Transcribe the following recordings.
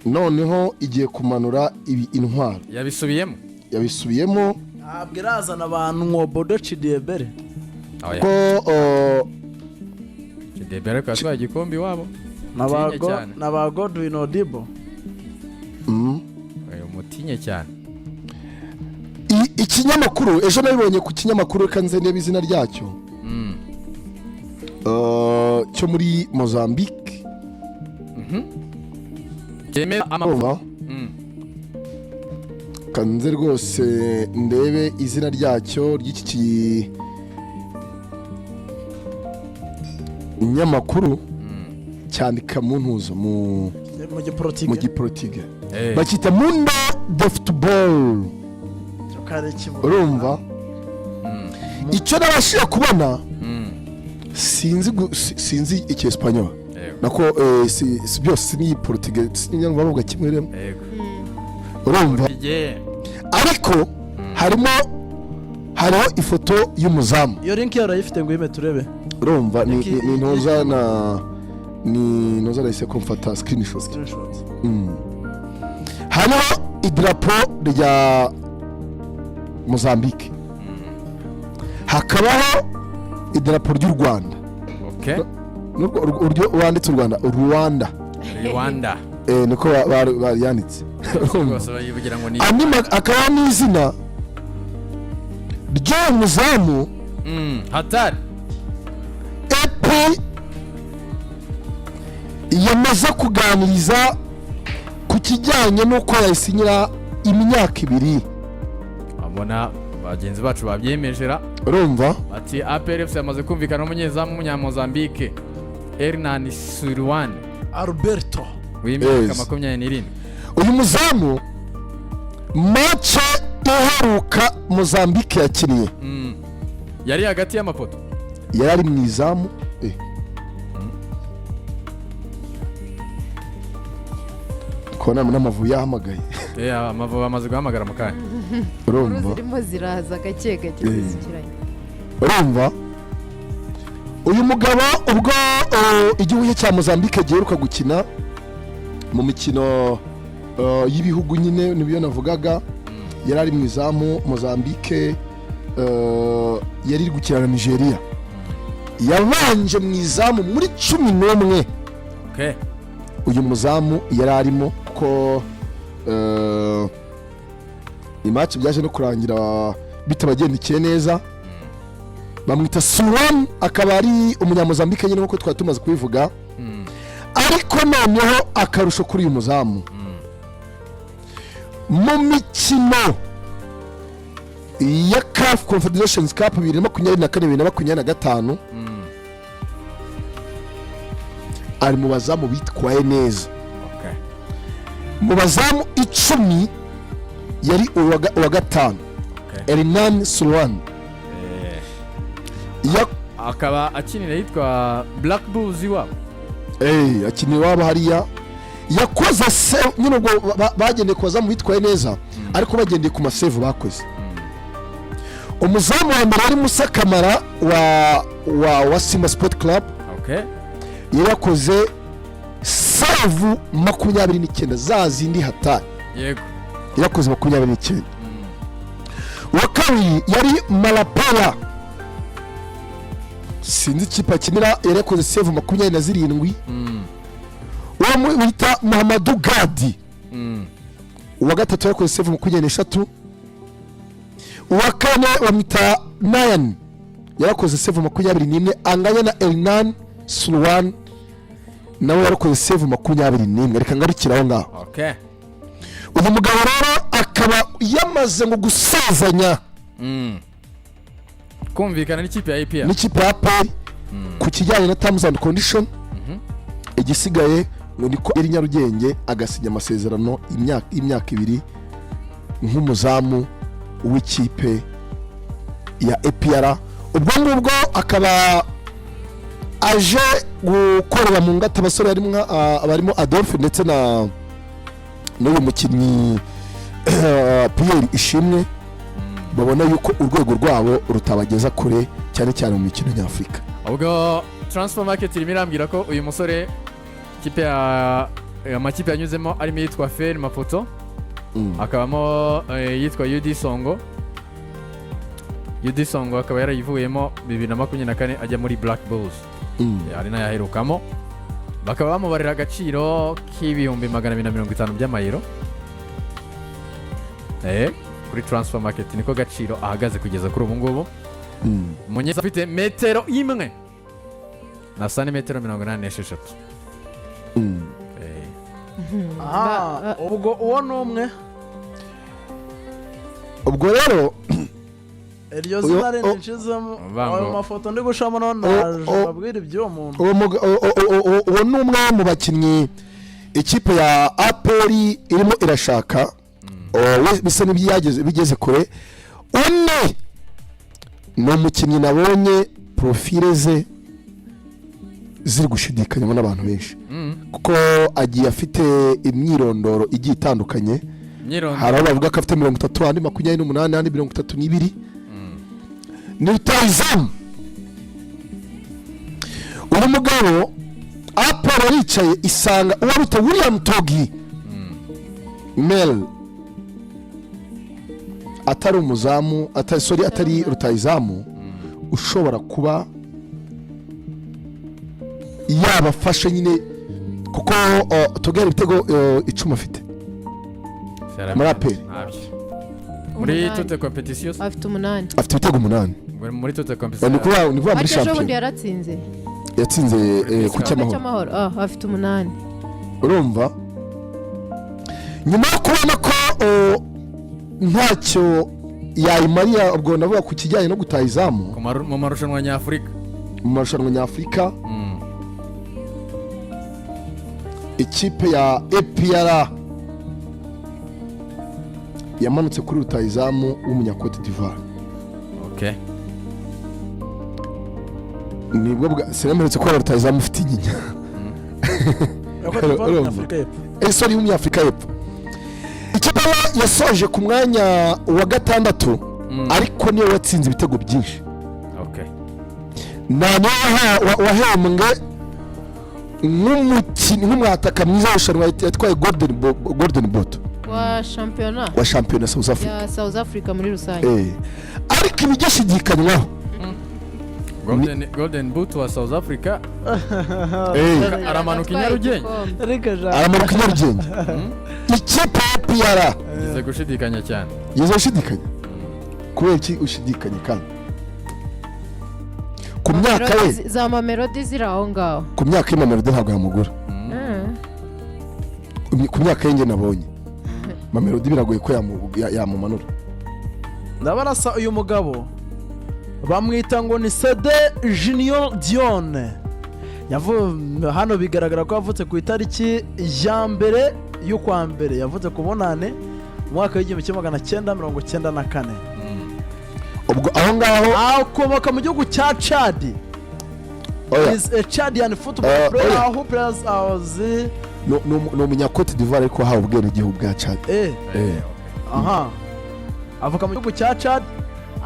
Noneho igiye kumanura ibi intwaro. Yabisubiyemo. Yabisubiyemo. Ntabwo irazana abantu ngo Bodo Chidiebere. Oya. Ko Chidiebere ariko yatwaye igikombe iwabo. Na ba Mutinye cyane. Na ba Godwin Odibo. Oya, umutinye cyane. Ikinyamakuru ejo nabibonye ku kinyamakuru, reka nze ndebe izina ryacyo, cyo muri Mozambique. Byemeza amakuru. Urumva? Kanze rwose ndebe izina ryacyo ry'iki kinyamakuru cyandika mu ntuzo mu Mu giporotike. Mu giporotike. Bakita Mundo de Football. Cyo kare kivuga. Urumva, icyo nabashije kubona, sinzi sinzi icyesipanyol. Nako si byose ni porotige, sinzi bavuga kimwe rero. Urumva? Igihe. Ariko hariho ifoto y'umuzamu. Iyo link yawe urayifite ngo uyime turebe. Urumva, ni ntuza na ni ntuza nahise ko mfata screenshot. Screenshot. Hariho idarapo rya Mozambique, hakabaho idarapo ry'u Rwanda. Uburyo wanditse u Rwanda, Rwanda. Rwanda. Niko bayanditse. Rwose bayivugira ngo ni Andi akaba n'izina ry'uwo muzamu. Hatari. APR yamaze kuganiriza ku kijyanye n'uko yayisinyira imyaka 2. Abona bagenzi bacu babyemeje ra. Urumva? Bati APR FC yamaze kumvikana n'umunyezamu w'umunyamozambique Hernan Surwan Alberto. w'imyaka 27. Uyu muzamu, match iheruka Mozambique yakiniye, Yari hagati y'amapoto. Yari ari mu izamu. Kubona n'Amavubi yahamagaye. Amavubi amaze guhamagara mu kanya. Urumva? Inkuru zirimo ziraza gake gake zisukiranye. Urumva, uyu mugabo ubwo igihugu cye cya Mozambique giheruka gukina mu mikino y'ibihugu nyine, nibyo navugaga, yari ari mu izamu. Mozambique yari iri gukina na Nigeria, yabanje mu izamu muri 11. Uyu muzamu yari arimo kuko i match byaje no kurangira bitabagendekeye neza. Bamwita Suwan, akaba ari umunyamozambike nyine nk'uko twari tumaze kubivuga. Ariko noneho akarusho kuri uyu muzamu, mu mikino ya CAF Confederations Cup 2024, 2025, ari mu bazamu bitwaye neza. Mu bazamu 10 yari uwa gatanu. Hernan Suwan. Akaba akinira yitwa Black Bulls iwabo. Akinira iwabo hariya. Yakoze se nyine ubwo bagendeye ku bazamu bitwaye neza, ariko bagendeye ku ma save bakoze. Umuzamu wa mbere wari Musa Kamara wa Simba Sport Club. Yari yakoze save 29, za zindi hatari. Yarakoze 29. Uwa kabiri yari Marapara, sinzi ikipe akinira, yari yakoze save 27. Uwo bita Muhammadu Gadi, uwa gatatu, yakoze save 23. Uwa kane bamwita Nayan, yarakoze save 21, anganya na Hernan Suwan, nawe yarakoze save 21. Reka ngarukire aho ngaho. Uyu mugabo rero akaba yamaze ngo gusazanya Kumvikana n'ikipe ya APR. N'ikipe ya APR ku kijyanye na terms and condition. Igisigaye ngo niko iri Nyarugenge agasinya amasezerano imyaka 2 nk'umuzamu w'ikipe ya APR. Ubwo ngubwo akaba aje gukorera mu ngata abasore barimo barimo Adolphe ndetse na n'uyu mukinnyi Pierre Ishimwe, babona yuko urwego rwabo rutabageza kure cyane cyane mu mikino nyafurika. Ubwo transfer market irimo irambwira ko uyu musore ikipe ya Amakipe yanyuzemo arimo iyitwa FER Maputo, hakabamo iyitwa UD Songo. UD Songo akaba yarayivuyemo 2024 ajya muri Black Bulls. Ari nayo aherukamo. Bakaba bamubarira agaciro k'250,000 by'amayero kuri transfer market, niko gaciro ahagaze kugeza kuri ubu ngubu. Umunyezamu ufite metero 1 na santimetero 86. Aha, ubwo uwo ni umwe. Ubwo rero Iryo zina rindi nshizemo ayo mafoto ndi gushamo none, naje babwira iby'uwo muntu. Uwo ni umwe mu bakinnyi ikipe ya APR irimo irashaka. We bisa n'ibyageze bigeze kure. Undi ni umukinnyi nabonye profile ze ziri gushidikanywa n'abantu benshi, kuko agiye afite imyirondoro igiye itandukanye. Imyirondoro. Hari aho bavuga ko afite 30, andi 28, andi 32. Ni rutahizamu. Uyu mugabo APR aricaye isanga uwo bita William Togi Mel atari umuzamu, atari, sorry, atari rutahizamu ushobora kuba yabafashe nyine, kuko tugera ibitego 10 afite muri APR. Ntabyo. Muri Umunani. toutes compétitions. Afite 8. Afite ibitego 8. Muri toutes compétitions. Ni ukuvuga muri Ariko ejo bundi shampiyona. yaratsinze. Yatsinze ku cy'amahoro. Cy'amahoro. Ah, afite 8. Urumva, nyuma yo kubona ko ntacyo yayimariya, ubwo ndavuga ku kijyanye no gutaha izamu Mu marushanwa nyafurika. Mu marushanwa nyafurika, ikipe ya APR yamanutse kuri rutahizamu w'umunyakote d'Ivoire. Nibwo bwa sinamuretse ko rutahizamu ufite inyinya. Cote d'Ivoire Urumva. Afurika y'Epfo. Sorry, w'umunyafurika y'Epfo. Ikipe ye yasoje ku mwanya wa gatandatu, ariko niwe watsinze ibitego byinshi. Nta niwe wahembwe nk'umukinnyi, nk'umwataka mwiza w'irushanwa, yatwaye Golden Boot. Wa shampiyona. Wa shampiyona South Africa. Ya South Africa muri rusange. Ariko ibigishidikanywaho Golden Boot wa South Africa. Aramanuka i Yatwaye Nyarugenge. igikombe. Ariko ja Aramanuka i Nyarugenge, ikipe ya APR. Ngize gushidikanya cyane. Yeze ushidikanya? Kubera iki ushidikanya kandi ku myaka ye? Za Mamelodi ziri aho ngaho. Ku myaka ye Mamelodi ntabwo yamugura. Ku myaka ye njye nabonye Mamelodi biragoye ko yamumanura. Ndabarasa, uyu mugabo bamwita ngo ni Sede Junior Dione. Hano bigaragara ko yavutse ku itariki ya 1 y'ukwa mbere, yavutse ku bunane mu mwaka w'1994. Ubwo aho ngaho Akomoka mu gihugu cya Chad. Oya. Is a Chadian football player Oya. who plays as Ni umunyakote d'Ivoire ariko wahawe ubwenegihugu bwa Chad. Aha, avuka mu gihugu cya Chad,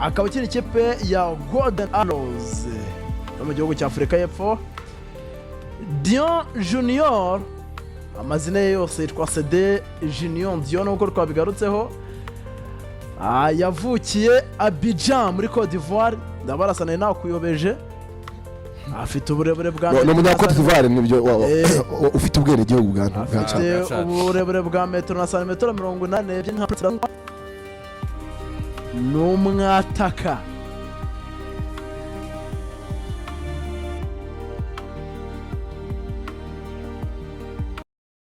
akaba akina ikipe ya Golden Arrows yo mu gihugu cya Afurika y'Epfo. Dion Junior, amazina ye yose yitwa Sede Junior Dion nk'uko twabigarutseho. Yavukiye Abidjan muri Cote d'Ivoire. Ndabarasa, nari nakuyobeje. Afite uburebure bwa Ni umunyakote d'Ivoire nibyo, ufite ubwenegihugu bwa Chad. Afite Chad. uburebure bwa metero na santimetero 82. Nka ni umwataka.